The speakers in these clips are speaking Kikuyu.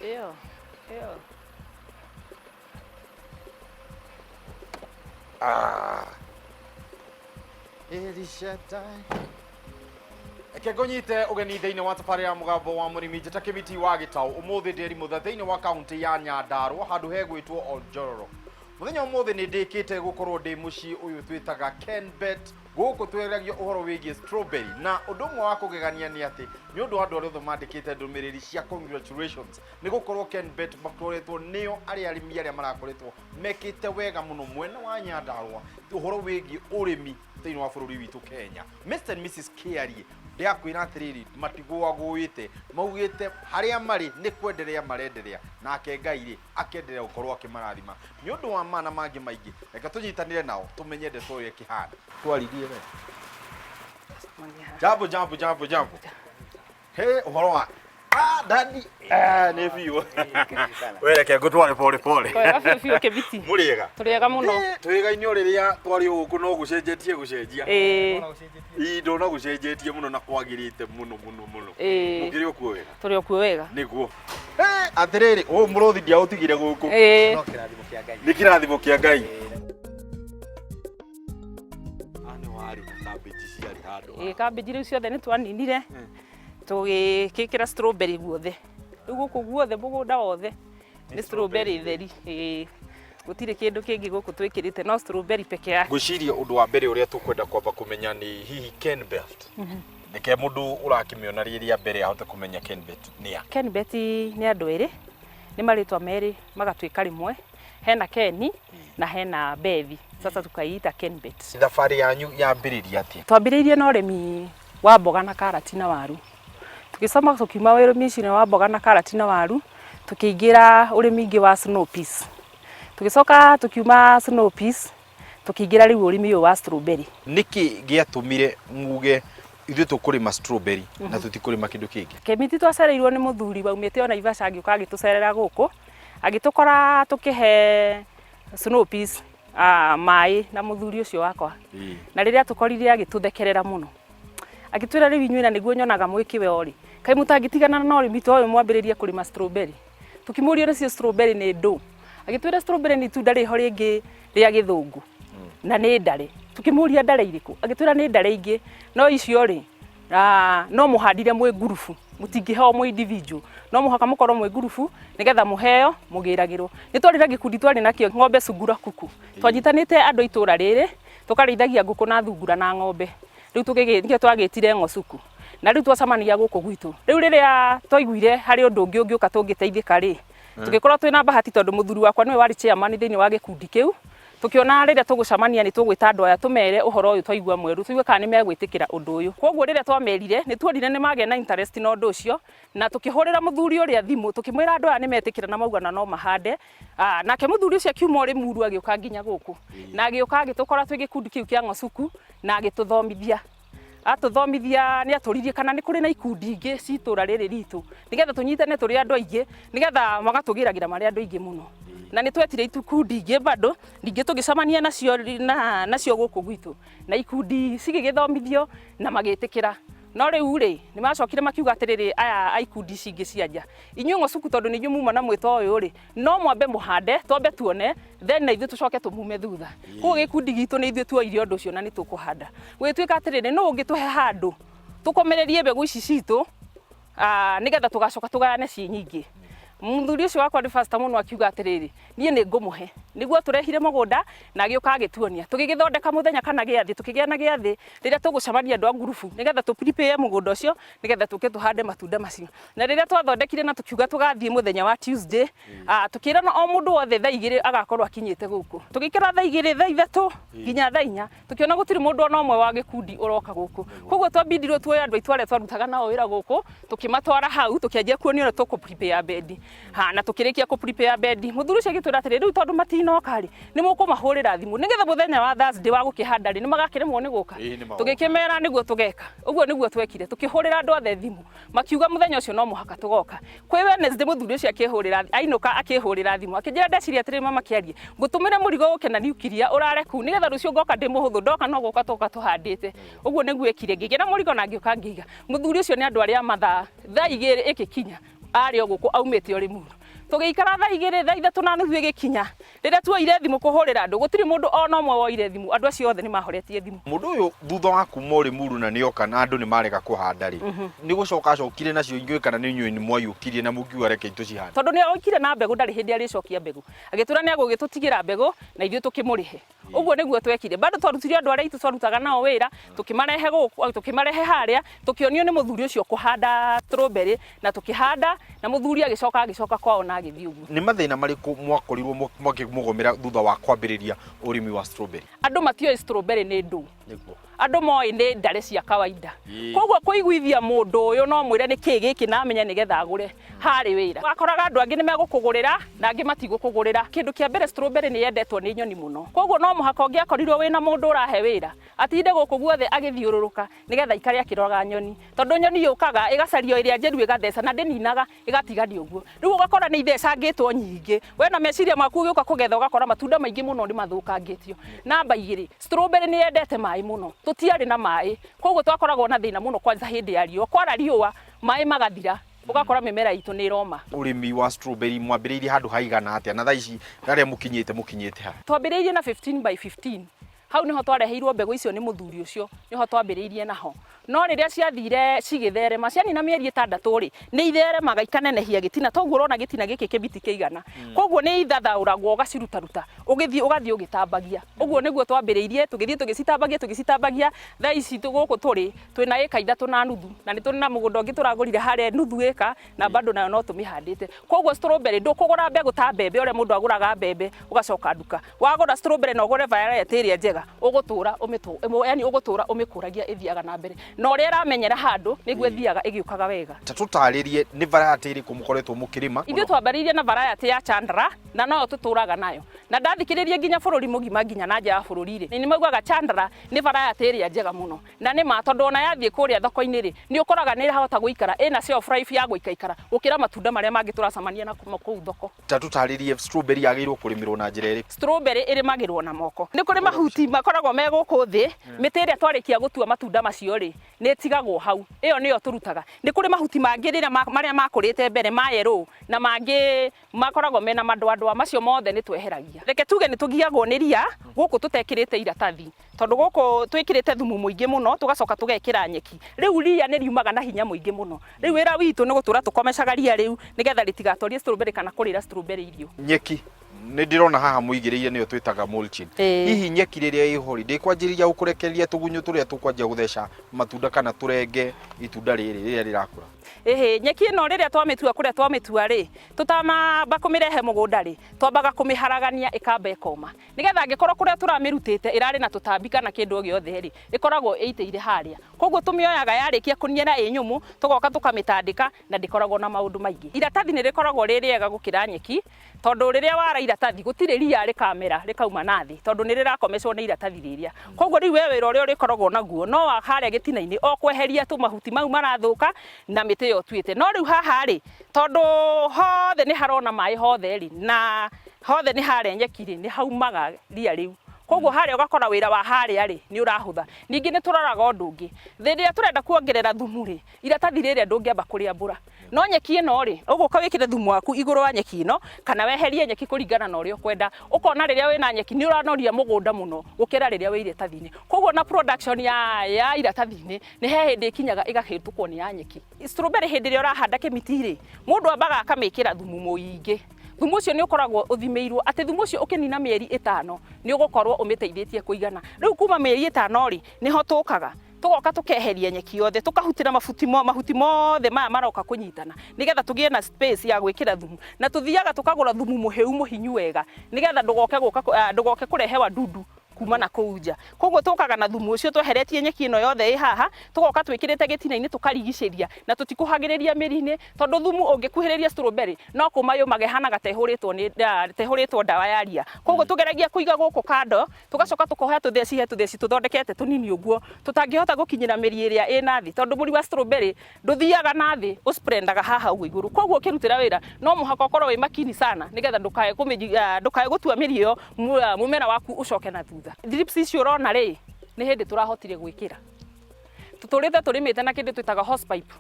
Ĩyo ĩyo. Ah. El Shaddai. Reke ngũnyite ũgeni thĩinĩ wa tabarĩra ya mũgambo wa mũrĩmi njĩta kĩmiti wa gĩtaũ ũmũthĩ ndĩri mũtha thĩinĩ wa kaũntĩ ya Nyandarũa handũ hegwĩtwo Oljororo. Mũthenya ũmũthĩ nĩ ndĩkĩte gũkorwo ndĩ mũciĩ ũyũ twĩtaga Kenbet. Gũkũ tweragio ũhoro wĩgiĩ strawberry na ũndũ ũmwe wa kũgegania nĩ atĩ nĩ ũndũ wa andũ arĩa othe mandĩkĩte ndũmĩrĩri cia congratulations nĩ gũkorwo Kenbet makoretwo nĩo arĩa arĩmi arĩa marakoretwo mekĩte wega mũno mwena wa Nyandarũa ũhoro wĩgiĩ ũrĩmi thĩinĩ wa bũrũri witũ Kenya. Mr and Mrs Kĩarie ndĩrakwĩra atĩrĩrĩ matigũagũĩte maugĩte harĩa marĩ nĩ kwenderea marenderea nake Ngai rĩ akenderea gũkorwo akĩmarathima nĩ ũndũ wa ma na mangĩ maingĩ. Reke tũnyitanĩre nao tũmenye ndeto ũrĩa ĩkĩhana. Twaririe we. Jambo jambo jambo jambo. He ũhoro wa Ah, daddy. Eh, nĩ biũ. We reke ngũtware pole pole. Kwega biũ biũ Kĩbiti. Mũrĩega. Tũrĩega mũno. Eh, Twĩgaine o rĩrĩa twarĩ gũkũ no gũcenjetie gũcenjia. Ĩĩ. Ii ndona gũcenjetie mũno na kwagĩrĩte mũno mũno mũno. Ĩĩ. Mũkĩrĩ o kuo wega. Tũrĩ o kuo wega. Nĩguo. Eh, atĩrĩrĩ, ũyũ mũrũthi ndiaũtigire gũkũ. Ĩĩ. No kĩrathimo kĩa Ngai. Nĩ kĩrathimo kĩa Ngai. Ah, nĩ warĩ na kambĩnji ciarĩ handũ. Ĩĩ kambĩnji rĩu ciothe nĩ twaninire. Tũgĩkĩra strawberry guothe. Rĩu gũkũ guothe mũgũnda wothe nĩ strawberry theri. Ĩĩ. Gũtirĩ kĩndũ kĩngĩ gũkũ twĩkĩrĩte no strawberry peke yake. Ngwĩciria ũndũ wa mbere ũrĩa tũkwenda kwamba kũmenya nĩ hihi Kenbelt. Reke mũndũ ũrakĩmĩona rĩ rĩa mbere ahote kũmenya Kenbet nĩ a. Kenbet nĩ andũ erĩ, nĩ marĩtwa merĩ magatuĩka rĩmwe. Hena Ken na hena Bethi. Sasa tukaiita Kenbet. Thabarĩ yanyu yambĩrĩria atĩa? Twambĩrĩirie na ũrĩmi wa mboga na karati na waru. Tũgĩcoka tũkiuma ũrĩmi ũcio wa mboga na karati na waru, tũkĩingĩra ũrĩmi ũngĩ wa snow peas. Tũgĩcoka tũkiuma snow peas, tũkĩingĩra rĩu ũrĩmi ũyũ wa strawberry. Nĩkĩ gĩatũmire muge ithuĩ tũkũrĩma strawberry na tũtikũrĩma kĩndũ kĩngĩ? Kĩmiti twacereirwo nĩ mũthuri waumĩte o Naivasha agĩũka agĩtũcerera gũkũ, agĩtũkora tũkĩhe snow peas maĩ na mũthuri ũcio wakwa. Na rĩrĩa atũkorire agĩtũthekerera mũno. Agĩtwĩra rĩu inyuĩ na nĩguo nyonaga mwĩkĩwe rĩ, kaĩ mũtangĩtigana na ũrĩmi ta ũyũ mwambĩrĩrie kũrĩma strawberry. Tũkĩmũria nacio strawberry nĩ ndũ? Agĩtwĩra strawberry nĩ itunda rĩho rĩngĩ rĩa gĩthũngũ na nĩ ndare. Tũkĩmũria ndare irĩkũ? Agĩtwĩra nĩ ndare ingĩ no icio rĩ no mũhandire mwĩ ngurubu, mũtingĩheo mwĩ individual, no mũhaka mũkorwo mwĩ ngurubu nĩgetha mũheo mũgĩragĩrwo. Nĩ twarĩ na gĩkundi twarĩ nakĩo ng'ombe sungura kuku. Twanyitanĩte andũ a itũra rĩrĩ tũkarĩithagia ngũkũ na thungura na ng'ombe. Rĩu nĩkĩo twagĩtire ng'ocuku. Na rĩu twacemanagia gũkũ gwitũ. Rĩu rĩrĩa twaiguire harĩ ũndũ ũngĩ ũngĩũka tũngĩteithĩka rĩ, tũgĩkorwo twĩna bahati tondũ mũthuri wakwa nĩwe warĩ chairman thĩinĩ wa gĩkundi kĩu. Tũkĩona rĩrĩa tũgũcemania nĩ tũgwĩta andũ aya tũmere ũhoro ũyũ twaigua mwerũ, tũigue kana nĩ megwĩtĩkĩra ũndũ ũyũ. Kwoguo rĩrĩa twamerire, nĩ tuonire nĩ magĩa na interest na ũndũ ũcio, na tũkĩhũrĩra mũthuri ũrĩa thimũ, tũkĩmwĩra andũ aya nĩ metĩkĩra na mauga na no mahande. Nake mũthuri ũcio akiuma o Rĩmuru agĩũka nginya gũkũ. Na agĩũka agĩtũkora twĩ gĩkundi kĩu kĩa ng'ocuku na agĩtũthomithia. Atũthomithia nĩ atũririe kana nĩ kũrĩ na ikundi ingĩ ci itũra rĩrĩ ritũ nĩgetha tũnyitane tũrĩ andũ aingĩ nĩgetha magatũgĩragĩra marĩ andũ aingĩ mũno. Na nĩ twetire ikundi ingĩ bado ningĩ tũgĩcemania nacio nacio gũkũ gwitũ na ikundi cigĩgĩthomithio na magĩtĩkĩra. No rĩu rĩ nĩ macokire makiuga atĩrĩrĩ aya a ikundi ici ingĩ cia nja, inyuĩ ng'ocuku tondũ nĩ inyuĩ muma na mwĩto ũyũ rĩ, no mwambe mũhande twambe tuone then na ithuĩ tũcoke tũmume thutha. Koguo gĩkundi gitũ nĩ ithuĩ tuoire ũndũ ũcio na nĩ tũkũhanda. Gũgĩtuĩka atĩrĩrĩ, nũ ũngĩtũhe handũ tũkomererie mbegũ ici citũ nĩgetha tũgacoka tũgayane ciĩ nyingĩ. Mũthuri ũcio wakwa nĩ pastor mũno akiuga atĩrĩrĩ, niĩ nĩ ngũmũhe. Nĩguo atũrehire mũgũnda na agĩũka agĩtuonia. Tũgĩgĩthondeka mũthenya kana gĩathĩ, tũkĩgĩa na gĩathĩ rĩrĩa tũgũcemania andũ a ngurubu nĩgetha tũ prepare mũgũnda ũcio nĩgetha tũke tũhande matunda macio. Na rĩrĩa twathondekire na tũkiuga tũgathiĩ mũthenya wa Tuesday, tũkĩrana o mũndũ wothe thaa igĩrĩ agakorwo akinyĩte gũkũ. Tũgĩikara thaa igĩrĩ, thaa ithatũ nginya thaa inya, tũkĩona gũtirĩ mũndũ ona ũmwe wa gĩkundi ũroka gũkũ. Koguo twambindirwo tuoye andũ aitũ arĩa twarutaga nao wĩra gũkũ, tũkĩmatwara hau, tũkĩanjia kuonio ũrĩa tũkũ prepare bed. Ha, na tũkĩrĩkia kũ prepare bed, mũthuri ũcio agĩtwĩra atĩrĩ, rĩu tondũ matinoka rĩ, nĩ mũkũmahũrĩra thimũ nĩgetha mũthenya wa Thursday wa gũkĩhanda rĩ, nĩ magakĩremwo nĩ gũka. Ĩĩ, nĩ magoka. Tũgĩkĩmera nĩguo tũgeka. Ũguo nĩguo twekire, tũkĩhũrĩra andũ othe thimũ, makiuga mũthenya ũcio no mũhaka tũgoka. Kwĩ Wednesday mũthuri ũcio akĩhũrĩra, ainũka akĩhũrĩra thimũ, akĩnjĩra ndeciria atĩrĩ mama kĩarie, ngũtũmĩre mũrigo ũke na niukiria ũrare kũu nĩgetha rũciũ ngoka ndĩ mũhũthũ, ndoka no gũka tũgoka tũhandĩte. Ũguo nĩguo ekire, ngĩgĩra mũrigo na ngĩũka ngĩiga. Mũthuri ũcio nĩ andũ arĩa mathaa, thaa igĩrĩ ĩgĩkinya. Arĩ o gũkũ aumĩte o Limuru. Tũgĩikara thaa 2, thaa 3:30 ĩgĩkinya. Rĩrĩa tuoire thimũ kũhũrĩra andũ, gũtirĩ mũndũ ona ũmwe woire thimũ. Andũ acio othe nĩ mahoretie thimũ. Mũndũ ũyũ thutha wa kuma Limuru na nĩoka na andũ nĩ marega kũhanda rĩ, nĩ gũcoka acokire nacio inyuĩ kana nĩ inyuĩ nĩ mwaiyũkirie na mũkiuga rekei tũcihande? Tondũ nĩ okire na mbegũ, ndarĩ hĩndĩ arĩcokia mbegũ. Agĩtwĩra nĩ agũgĩtũtigĩra mbegũ na ithuĩ tũkĩmũrĩhe. Ũguo nĩguo twekire. Bado twarutire andũ arĩa itũ twarutaga nao wĩra, tũkĩmarehe gũkũ, tũkĩmarehe harĩa, tũkĩonio nĩ mũthuri ũcio kũhanda strawberry na tũkĩhanda, na mũthuri agĩcoka agĩcoka kwao na agĩthiĩ ũguo. Nĩ mathĩna marĩkũ mwakorirwo makĩmũgũmĩra thutha wa kwambĩrĩria ũrĩmi wa strawberry? Andũ matiũĩ strawberry nĩ ndũ. Andũ moĩ nĩ ndare cia kawaida. Koguo kũiguithia mũndũ ũyũ no mwĩre nĩ kĩĩ gĩkĩ na amenye nĩgetha agũre, harĩ wĩra. Wakoraga andũ angĩ nĩ megũkũgũrĩra na angĩ matigũkũgũrĩra. Kĩndũ kĩa mbere, strawberry nĩ yendetwo nĩ nyoni mũno. Koguo no mũhaka ũngĩakorirwo wĩna mũndũ ũrahe wĩra, atinde gũkũ guothe agĩthiũrũrũka nĩgetha aikare akĩroraga nyoni. Tondũ nyoni yũkaga ĩgacaria ĩrĩa njĩru ĩgatheca na ndĩninaga, ĩgatigania ũguo. Rĩu ũgakora nĩ ithecangĩtwo nyingĩ. We na meciria maku ũgĩũka kũgetha ũgakora matunda maingĩ mũno nĩ mathũkangĩtio. Namba 2, strawberry nĩ yendete maĩ mũno. Tũtiarĩ na maĩ, koguo twakoragwo na thĩna mũno kwanza hĩndĩ ya riũa. Kwara riũa, maĩ magathira, ũgakora mĩmera itũ nĩ ĩroma. Ũrĩmi wa strawberry mwambĩrĩirie handũ haigana atĩa na thaa ici harĩa mũkinyĩte mũkinyĩte ha? Twambĩrĩirie na 15 by 15. Hau nĩho twareheirwo mbegũ icio nĩ mũthuri ũcio, nĩho twambĩrĩirie naho. No rĩrĩa ciathire cigĩtherema, cianina mĩeri 6 rĩ, nĩ itheremaga ikanenehia gĩtina, toguo ũrona gĩtina gĩkĩ kĩbiti kĩigana. Koguo nĩ ithathaũragwo ũgacirutaruta, ũgĩthiĩ ũgathiĩ ũgĩtambagia. Ũguo nĩguo twambĩrĩirie, tũgĩthiĩ tũgĩcitambagia tũgĩcitambagia, thaa ici gũkũ tũrĩ, twĩna ĩka 3.5, na nĩ tũrĩ na mũgũnda ũngĩ tũragũrire harĩa nuthu ĩka, na bado nayo no tũmĩhandĩte. Koguo strawberry ndũkũgũra mbegũ ta mbembe ũrĩa mũndũ agũraga mbembe ũgacoka nduka. Wagũra strawberry na ũgũre variety ĩrĩa njega, ũgũtũra ũmĩtũ, yani ũgũtũra ũmĩkũragia ĩthiaga na mbere. Na ũrĩa ĩramenyera handũ nĩguo ĩthiaga ĩgĩũkaga wega. Ta tũtarĩrie nĩ variety ĩrĩkũ mũkoretwo mũkĩrĩma? Ithuĩ twambĩrĩirie na variety ya Chandra na noyo tũtũraga nayo. Na ndathikĩrĩria nginya bũrũri mũgima nginya na nja ya bũrũri rĩ, nĩ maugaga Chandra nĩ variety ĩrĩa njega mũno. Na nĩ ma, tondũ ona yathiĩ kũrĩa thoko-inĩ rĩ, nĩ ũkoraga nĩ ĩrahota gũikara, ĩna shelf life ya gũikaikara gũkĩra matunda marĩa mangĩ tũracemania namo kũu thoko. Ta tũtarĩrie strawberry yagĩrĩirwo kũrĩmĩrwo na njĩra ĩrĩkũ? Strawberry ĩrĩmagĩrwo na moko. Nĩ kũrĩ mahuti makoragwo me gũkũ thĩ, mĩtĩ ĩrĩa twarĩkia gũtua matunda macio rĩ, nĩ ĩtigagwo hau. Ĩyo nĩyo tũrutaga. Nĩ kũrĩ mahuti mangĩ rĩrĩa marĩa makũrĩte mbere ma yellow na mangĩ makoragwo mena madoadoa, macio mothe nĩ tweheragia. Reke tuge nĩ tũgiagwo nĩ ria gũkũ tũtekĩrĩte iratathi, tondũ gũkũ twĩkĩrĩte thumu mũingĩ mũno, tũgacoka tũgekĩra nyeki. Rĩu ria nĩ riumaga na hinya mũingĩ mũno. Rĩu wĩra witũ nĩ gũtũra tũkomecaga ria rĩu nĩgetha rĩtigatorie strawberry kana kũrĩra strawberry irio. Nyeki nĩ ndĩrona haha mũigĩrĩire nĩyo twĩtaga mulching. Hihi nyeki rĩrĩa ĩho rĩ, ndĩkwanjĩrĩria gũkũrekereria tũgunyũ tũrĩa tũkwanjia gũtheca matunda kana tũrenge itunda rĩrĩ rĩrĩa rĩrakũra? Ĩhĩ, nyeki ĩno rĩrĩa twamĩtua kũrĩa twamĩtua rĩ, tũtanamba kũmĩrehe mũgũnda rĩ, twambaga kũmĩharagania ĩkamba ĩkoma. Nĩgetha angĩkorwo kũrĩa tũramĩrutĩte ĩrarĩ na tũtambi kana kĩndũ o gĩothe rĩ, ĩkoragwo ĩitĩire harĩa. Koguo tũmĩoyaga yarĩkia kũniara ĩ nyũmũ, tũgoka tũkamĩtandĩka na ndĩkoragwo na maũndũ maingĩ. Iratathi nĩ rĩkoragwo rĩ rĩega gũkĩra nyeki, tondũ rĩrĩa wara iratathi gũtirĩ ria rĩkamera rĩkauma na thĩ, tondũ nĩ rĩrakomecwo nĩ iratathi rĩrĩa. Koguo rĩu we wĩra ũrĩa ũrĩkoragwo naguo no wa harĩa gĩtina-inĩ, o kweheria tu mahuti mau marathũka na mĩtĩ ĩyo ũtuĩte. No rĩu haha rĩ, tondũ hothe nĩ harona maĩ hothe rĩ, na hothe nĩ harĩa nyeki rĩ, nĩ haumaga ria rĩu. Koguo harĩa ũgakora wĩra wa harĩa rĩ, nĩ ũrahũtha. Ningĩ nĩ tũroraga ũndũ ũngĩ, hĩndĩ ĩrĩa tũrenda kuongerera thumu rĩ, iratathi rĩrĩa ndũngĩamba kũrĩambũra. No nyeki ĩno rĩ, ũgũka wĩkĩre thumu waku igũrũ wa nyeki ĩno, kana weherie nyeki kũringana na ũrĩa ũkwenda. Ũkona rĩrĩa wĩna nyeki nĩ ũranoria mũgũnda mũno gũkĩra rĩrĩa wĩ iratathi-inĩ. Koguo na production ya iratathi-inĩ, nĩ he hĩndĩ ĩkinyaga ĩgahĩtũkwo nĩ ya nyeki. Strawberry hĩndĩ ĩrĩa ũrahanda kĩmiti rĩ, mũndũ ambaga akamĩkĩra thumu mũingĩ. Thumu ũcio nĩ ũkoragwo ũthimĩirwo atĩ thumu ũcio ũkĩnina mĩeri 5 nĩ ũgũkorwo ũmĩteithĩtie kũigana. Rĩu kuma mĩeri 5 rĩ, nĩho tũkaga tũgoka tũkeheria nyeki yothe, tũkahutĩra mahuti mothe maya maroka kũnyitana nĩgetha tũgĩe na space ya gwĩkĩra thumu. Na tũthiaga tũkagũra thumu mũhĩu mũhinyu wega nĩgetha ndũgoke gũka, ndũgoke kũrehe wadudu kuma na kũu nja. Koguo tũkaga na thumu ũcio tweheretie nyeki ĩno yothe ĩ haha, tũgoka twĩkĩrĩte gĩtina-inĩ tũkarigicĩria na tũtikuhagĩrĩria mĩri-inĩ, tondũ thumu ũngĩkuhĩrĩria strawberry no kũma yũmaga ĩhanaga ta ĩhũrĩtwo ndawa ya ria. Koguo tũgeragia kũiga gũkũ kando, tũgacoka tũkoya tũtheci, he tũtheci tũthondekete tũnini ũguo tũtangĩhota gũkinyĩra mĩri ĩrĩa ĩ na thĩ, tondũ mũri wa strawberry ndũthiaga na thĩ, ũspreadaga haha ũguo igũrũ. Koguo ũkĩrutĩra wĩra no mũhaka ũkorwo wĩ makini sana nĩgetha ndũkae gũtua mĩri ĩyo, mũmera waku ũcoke na thutha. Drips icio ũrona rĩ, nĩ hĩndĩ tũrahotire gwĩkĩra. Tũtũrĩte tũrĩmĩte na kĩndũ twĩtaga hose pipe.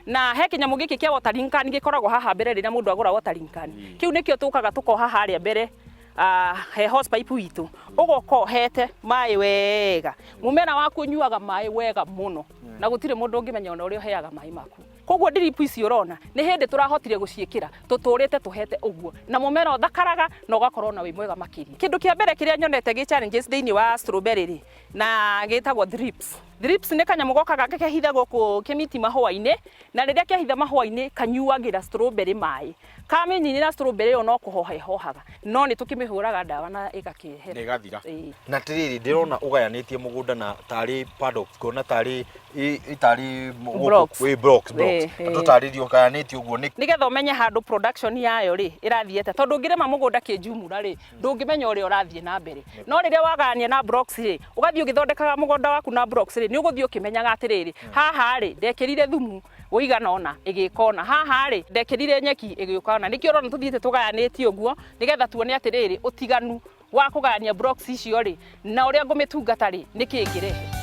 Na he kĩnyamũ gĩkĩ kĩa watering can gĩkoragwo haha mbere rĩrĩa mũndũ agũra watering can. Kĩu nĩkĩo tũkaga tũkoha harĩa mbere he hose pipe witũ, ũgoka ũhete maĩ wega. Mũmera waku ũnyuaga maĩ wega mũno na gũtirĩ mũndũ ũngĩmenya ona ũrĩa ũheaga maĩ maku. Koguo drip ici ũrona nĩ hĩndĩ tũrahotire gũciĩkĩra, tũtũrĩte tũhete ũguo na mũmera ũthakaraga na ũgakorwo na wĩ mwega makĩria. Kĩndũ kĩa mbere kĩrĩa nyonete gĩ challenges thĩinĩ wa strawberry rĩ, na gĩtagwo thrips. Thrips nĩ kanyamũ gokaga gakehitha gũkũ kĩmiti mahũa-inĩ, na rĩrĩa kehitha mahũa-inĩ kanyuagĩra strawberry maĩ. Kamĩnyinĩra strawberry ĩyo no kũhoha ĩhohaga, no nĩ tũkĩmĩhũraga ndawa na ĩgakĩehera. Na ĩgathira. Ĩĩ. Na atĩrĩrĩ, ndĩrona ũgayanĩtie mũgũnda na tarĩ paddocks, ngona tarĩ tarĩ Blocks. Ĩ, blocks, blocks. Ĩ, ĩ. Tũtarĩrie ũgayanĩtie ũguo nĩ Nĩgetha ũmenye handũ production yayo rĩ ĩrathiĩ atĩa, tondũ ũngĩrĩma mũgũnda kĩnjumura rĩ, ndũngĩmenya ũrĩa ũrathiĩ na mbere. No rĩrĩa wagayania na blocks rĩ, ũgathiĩ ũgĩthondekaga mũgũnda waku na blocks rĩ, nĩ ũgũthiĩ ũkĩmenyaga atĩrĩrĩ, haha rĩ ndekĩrire thumu ũigana ũna ĩgĩka ũna, haha rĩ ndekĩrire nyeki ĩgĩũka ũna. Nĩkĩo ũrona tũthiĩte tũgayanĩtie ũguo, nĩgetha tuone atĩrĩrĩ, ũtiganu wa kũgayania blocks icio rĩ na ũrĩa ngũmĩtungata rĩ, nĩkĩ ĩngĩrehe.